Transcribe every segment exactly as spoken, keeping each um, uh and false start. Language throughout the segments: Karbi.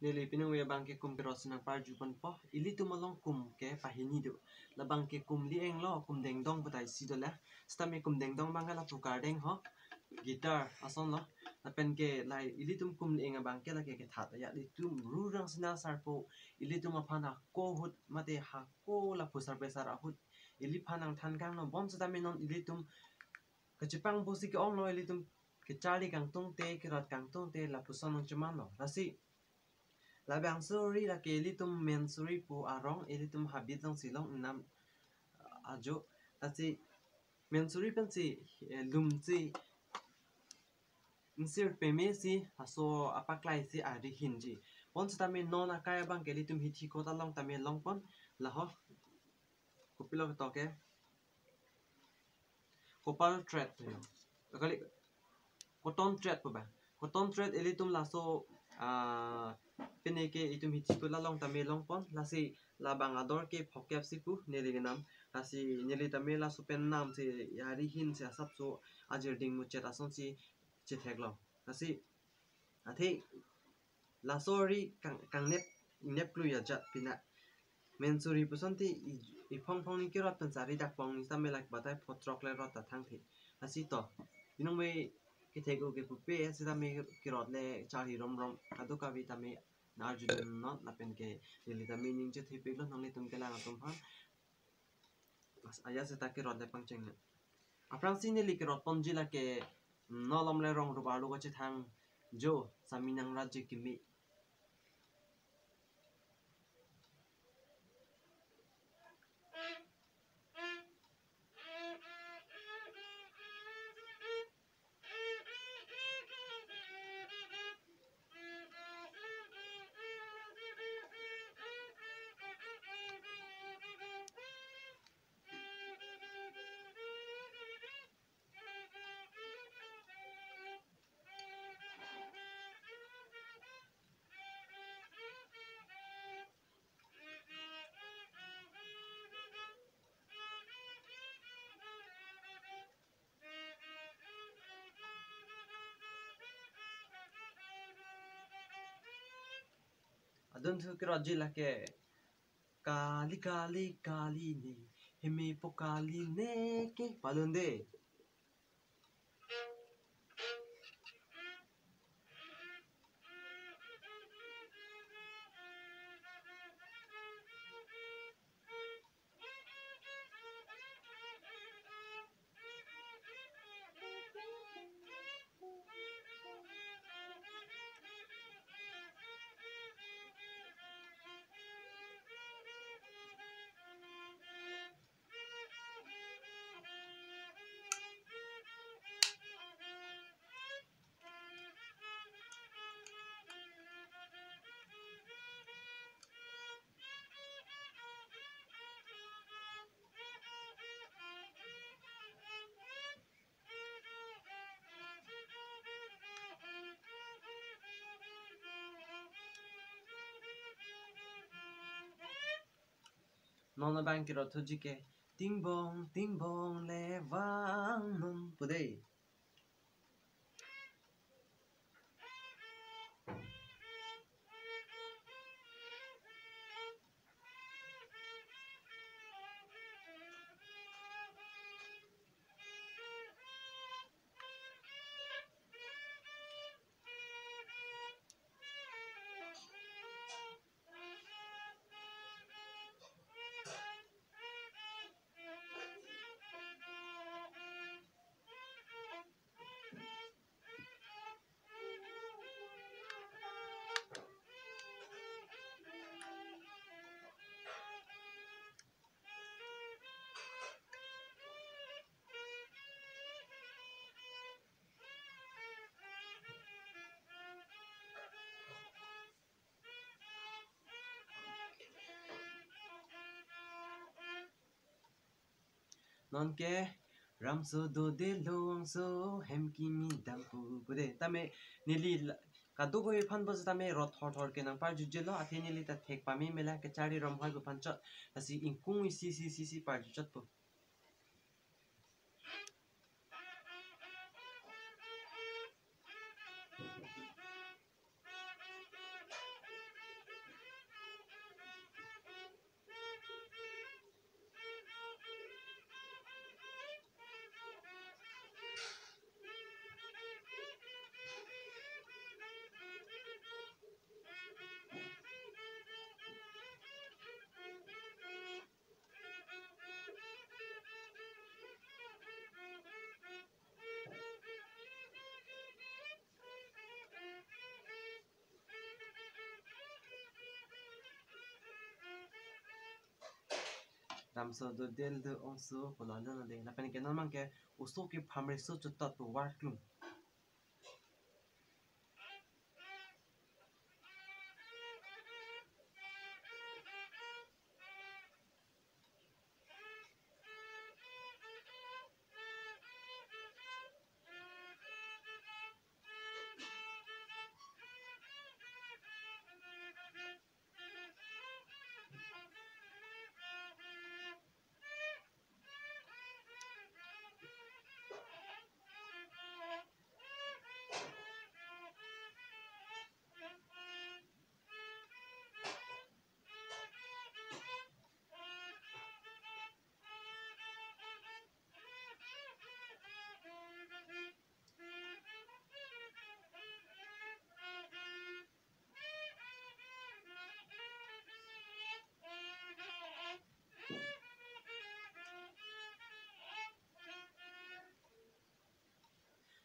Neli piningve abang ke kum kerot si nangparju ponpo. Ilitum along kum ke pahini do. Labang ke kum li-englo, kum dengdong puta isi dolang. Sitame kum dengdong abang ke lapu kardeng ho. Guitar asonlo. Lapen ke la ilitum kum li-eng abang ke lake kethat. Ya ilitum Rurang Sina Sarpo. Ilitum aphan hako ahut mate hako lapu sarpesar ahut iliphan nangthan kangno, bonsitame non ilitum kachepang pusi ke-onglo, ilitum kecharli kangtungte, kerot kangtungte lapuson nangchemanlo. Lasi labangso ri lake ilitum Mensuri pu arong, ilitum habit alongsi long ingnam ajo. Lasi Mensuri pensi, eh, lumsi insir pemesi laso apaklai si ari hinji. Bonsitame non akai abang ke ilitum hithi kot along tame longpon, laho kopilo ketok ke, copper thread pu yo. Kali cotton thread pu ba. Cotton thread ilitum laso, ah, pine ke itum hithi kot along tame longpon, lasi labang ador ke phokep si pu neli kenam. Lasi neli tame laso pen namsi ari hinsi asapso ajirding muchet asonsi chetheklo. Lasi athe laso ri kang, kangnep, ingnep klu ajat pina. Mensuri puson ti i, iphong phong ni kerot pen sari dak phong ni sitame lake batai pho throk le rot ta thangthe. Lasi to, piningve kethek-o ke pupe, sitame kerot le charli romrom, kadokave tame nang-arjudunnon, lapen ke neli tame ning chethepiklo nanglitum kelang atum aphan. Ajat seta kerot le pangcheng na. Aphrangsi neli kerot ponji lake, mm, nolom le rong rup arlo kachethang jo, sami nang raje kimi. Adunthu kerotji lake, kali kali kali ne, heme po kali ne ke, palun de. Non abang kerot thuji ke, tingbong tingbong le vangnon pu de. Non ke, ramso dode longso hem kimi dampo pu de. Tame neli la-, kadokave aphan bos tame rot thor thor ke nangparjujelo, athe neli ta thek pame mela, kecharli romhoi pu aphan chot. Lasi ingkung isi isi isi parju chotpo. Damso dodel do ongso pulo lo nang de. Lapen ke non abang ke oso kepham reso chotap pu war klum.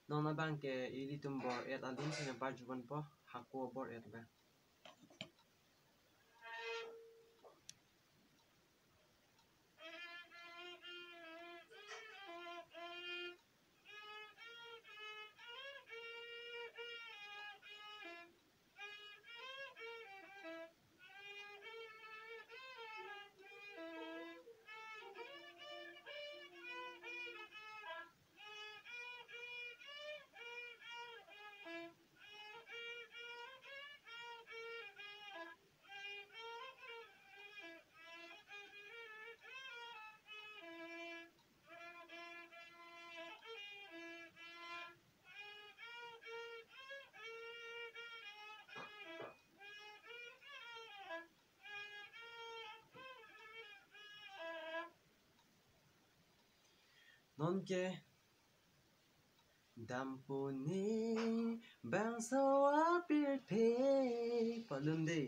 Non abang ke ilitum bor-et alun sene bar juban po, hako bor-et ba. Non ke dampo ne bangso apirthe palun de.